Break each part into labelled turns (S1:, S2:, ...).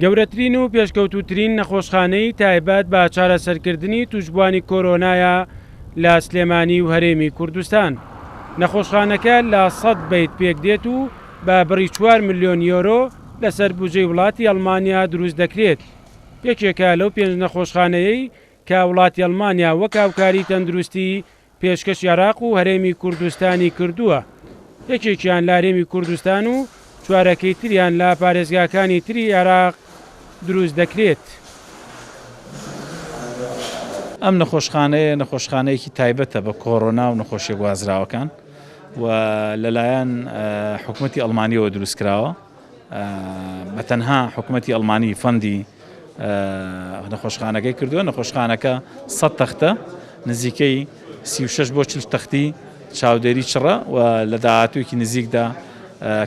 S1: گەورەترین و پێشکەوتووترین نەخۆشخانەی تایبەت بە چارەسەرکردنی تووشبووانی کۆرۆنایە لە سلێمانی و هەرێمی کوردستان. نەخۆشخانەکە لە سەد بەیت پێکدێت و بە بڕی چوار ملیۆن یۆرۆ لەسەر بوجەی وڵاتی ئەڵمانیا دروست دەکرێت. یەکێکە لەو پێنج نەخۆشخانەیەی کە وڵاتی ئەڵمانیا وەک هاوکاری تەندروستی پێشکەشی عێراق و هەرێمی کوردستانی کردووە، یەکێکیان لە هەرێمی کوردستان و چوارەکەی تریان لە پارێزگاکانی تری عێراق دروست دەکرێت.
S2: ئەم نەخۆشخانەیە نەخۆشخانەیەکی تایبەتە بە کۆرۆنا و نەخۆشیە گوازراوەکان و لەلایەن حکومەتی ئەڵمانیەوە دروستکراوە. بە تەنها حکومەتی ئەڵمانی فەندی نەخۆشخانەکەی کردووە نەخۆشخانەکە 100 تەختە نزیکەی 36 بۆ 40 تەختی چاودێری چڕە و لە داهاتوویەکی نزیکدا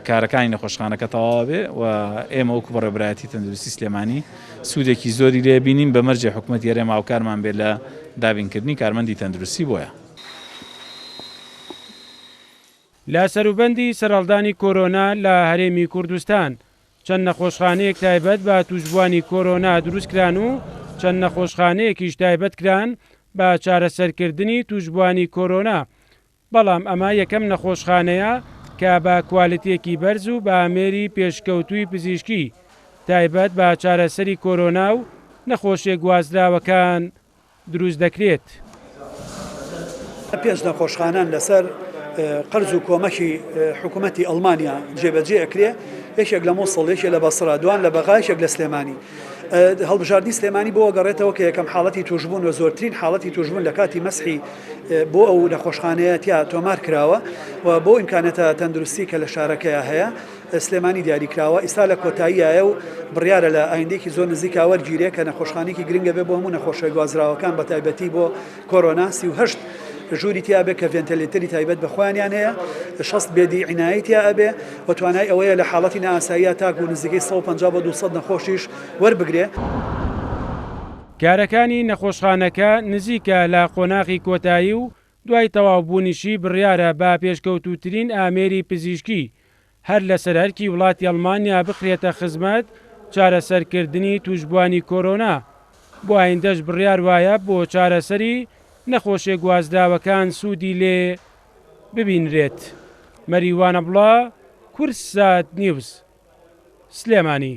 S2: کارەکانی نەخۆشخانەکە تەواو بێ و ئێمە وەکو بەڕێوەبەرایەتی تەندروستی سلێمانی سوودێکی زۆری لێ بینین بە مەرجێ حکومەتی هەرێم هاوکارمان بێت لە دابینکردنی کارمەندی تەندروستی بۆیە.
S1: لە سەروبەندی سەرهەڵدانی کۆرۆنا لە هەرێمی کوردستان، چەند نەخۆشخانەیەک تایبەت بە تووشبووانی کۆرۆنا دروستکران و چەند نەخۆشخانەیەکیش تایبەت کران بە چارەسەرکردنی تووشبووانی کۆرۆنا، بەڵام ئەمە یەکەم نەخۆشخانەیە کە بە کوالتییەکی بەرز و بە ئامێری پێشکەوتووی پزیشکی تایبەت بە چارەسەری کۆرۆنا و نەخۆشیە گوازراوەکان دروست دەکرێت.
S3: پێنج نەخۆشخانەن لەسەر قەرز و کۆمەکی حکوومەتی ئەڵمانیا جێبەجێ ئەکرێ، یەکێک لە موسڵ، یەکێ لە بەسرە، دوان لە بەغا، یەکێک لە سلێمانی. هەڵبژاردنی سلێمانی بۆ گەڕێتەوە کە یەکەم حاڵەتی تووشبوون و زۆرترین حاڵەتی تووشبوون لە کاتی مەسحی بۆ ئەو نەخۆشخانەیە تیا تۆمار کراوە و بۆ ئیمکانەتە تەندروستی کە لە شارەکەیا هەیە. سلێمانی دیاری کراوە ئیستا لە کۆتاییایە و بڕیارە لە ئایندەیەکی زۆر نزیکا وەرگیرێ کە نەخۆشخانەیەکی گرنگە بێ بۆ هەموو نەخۆشە گوازراوەکان بە تایبەتی بۆ کۆرۆنا 38 ژووری تیا بێ کە ڤێنتەلێتەری تایبەت بە خۆیانیان هەیە 60 bed ی عینایەی تیا ئەبێ و توانای ئەوەیە لە حاڵەتی نائاساییە تاکو نزیکەی 150 بۆ 200 نەخۆشیش وەربگرێ.
S1: کارەکانی نەخۆشخانەکە نزیکە لە قۆناغی کۆتایی و دوای تەواوبوونیشی بڕیارە بە پێشکەوتووترین ئامێری پزیشکی هەر لەسەر ئەرکی وڵاتی ئەڵمانیا بخرێتە خزمەت چارەسەرکردنی تووشبووانی کۆرۆنا، بۆ ئایندەش بڕیار وایە بۆ چارەسەری نەخۆشیە گوازراوەکان سوودی لێ ببینرێت. مەریوان عەبدوڵا، کوردسات نیوز، سلێمانی.